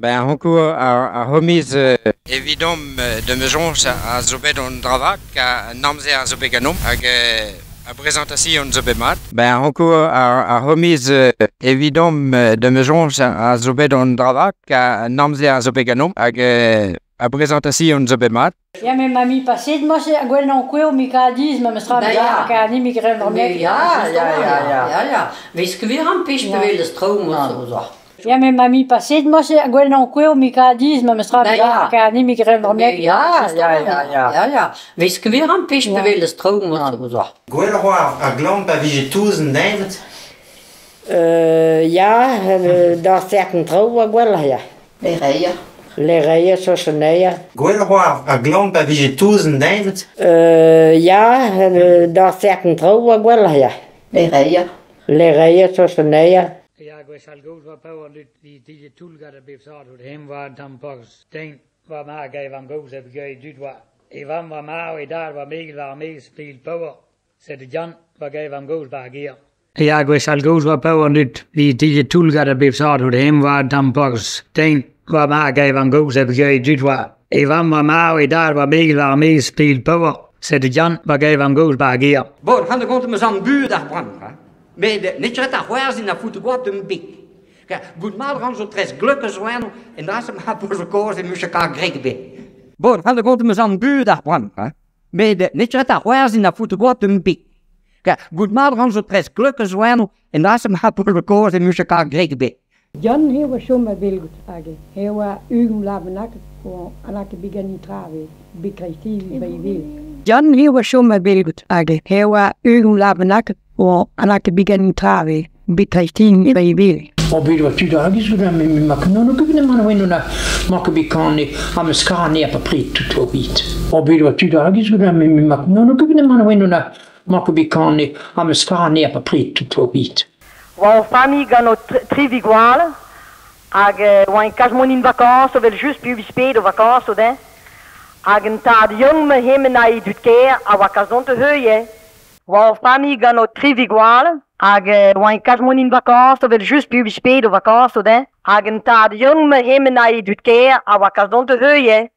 Ben ar c'hoñkour ar c'homiz evidomp da ma soñj a zo bet an dra vat an amzer a zo bet ganeomp hag ar brezantasion zo bet mat. Ben ar c'hoñkour ar c'homiz evidomp da ma soñj a zo bet an dra vat an amzer a zo bet ganeomp hag ar brezantasion zo bet mat. Ya, met ma mi paset moa gwellañ kouezho mi kadiz memestra Da ja. kani mi graet an Ja, ja, ja, ja, ja, ja. Vez ket an pech pe vel stroom of zo. Ya, met ma mi paset moa gwellañ kouezho mi kadiz memestra Da ja. kani mi graet an Ja, ja, ja, ja, ja, ja. Vez ket an pech pe vel stroom of zo. Gwelloc'h oa ar glan pa vije touz an deñved? Ja, da certain traoù oa gwelloc'h, ya. Lereier. Lereier, soseneier. Gwelloc'h oa ar glan pa vije touz an deñved? Ja, da certain traoù oa gwelloc'h, ya. Lereier. Lereier, soseneier. Ja, gwechall gozh oa paour an dud dije toull gant a bep sort out hem war an tamm porzh. Den war ma gav an gozh a begeit dud oa. E vamm war marv, e dad war megel war ar maez pil paour. Sed Jan war gav an gozh bar gêr. Ja, gwechall gozh oa paour an dud dije toull gant a bep sort out hem war an tamm porzh. Den war ma gav an gozh a begeit dud oa. E vamm war marv, e dad war megel war ar maez pil paour. Sed Jan war gav an gozh bar gêr. Bon, han de me zan buur daar brand, hè. Met niet ret ar c'hoarzhin a voet gwad un bik. Goed maar ran zo tres gelukkig zwaar en daar ze maar voor koos en moest elkaar grek be. Bon, han de me zan buur daar brand, hè. Met niet ret ar c'hoarzhin a voet gwad un bik. Goed maar ran zo tres gelukkig zwaar en daar ze maar voor koos en moest elkaar grek be. Jan he oa chom a belgout hag he oa ugent vloaz bennak o an bigan trave bekreiztivi ba ivez. Jan he oa chom a belgout hag he oa ugent vloaz bennak o an bigan trave bekreiztivi ba ivez. O bet oa tud ar giz gant me ma non ket man oa na ma ket bet kane ha me skarne a pa pret tout oa bet. O bet oa tud ar giz gant me ma non ket man oa na ma ket bet kane ha me skarne a pa pret tout oa bet. Oa o familh gant o trivigwal hag oa en kas mont in vacances vel just pu sped o vacances o den. Hag an tad young me hemen a dud ker a oa kas dont heuye. Oa o familh gant o trivigwal hag oa en kas mont in vacances vel just pu sped o vacances o den. Hag an tad young me hemen a dud ker a oa kas dont heuye.